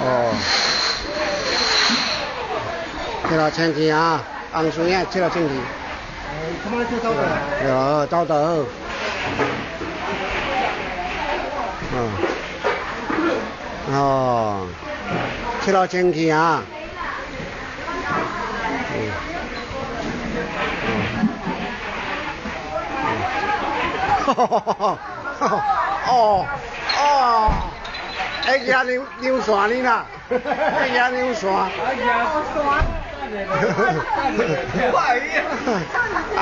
哦。切了清氣啊，紅薯葉切了清氣。哦，走得好。嗯。哦，切了清氣啊。嗯。嗯。哦哦，会举两两线呢啦，会举两线。啊！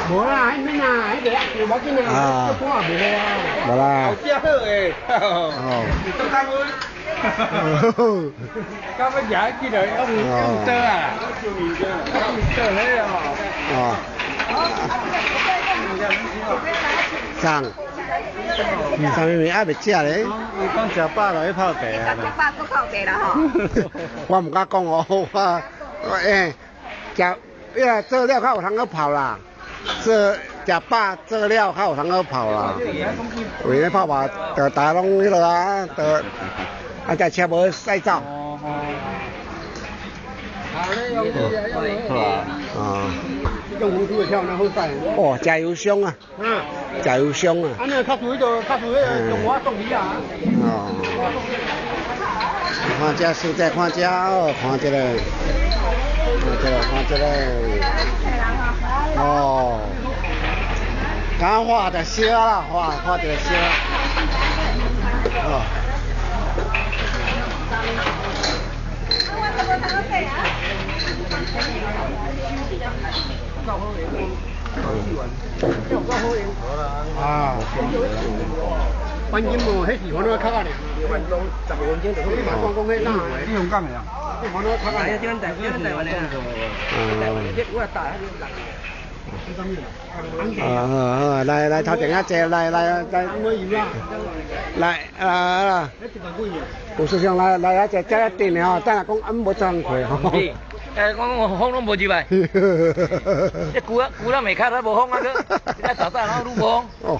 無啦，彼免啦，彼個無要緊啦，這半也無啊。無啦。好食好的。哦。刚要食起来，拢有倒啊。倒咧哦。哦。送。啥物物还袂食咧？伊講食飽就去泡茶啊。食飽閣泡茶啦吼。我毋敢講哦，我欸，食，彼個做了較有通好泡啦，做食飽做了較有通好泡啦。為咧泡吧，就大家攏彼落啊，就啊，這車無駛走。哦。用紅薯會跳那好駛。哦，食油箱啊。嗯。食油箱啊。啊，那較屬彼個，較屬彼個中華送魚啊。哦。看這實在看這哦，看這個，看這個，看這個。哦。剛畫就燒啦，畫畫就燒。哦。啊，反正無，彼是烦恼較爾。10分鐘就好。你嘛講講彼哪？你香港的啊？你煩惱較爾。啊好，來來頭前仔坐，來來來。來啊啊！吳師兄來來啊坐，這頂的吼，等下講俺無做工課吼。欸，我風攏無入來，這龜仔龜仔未較，它無風啊，閣，你早早攏愈無風。哦。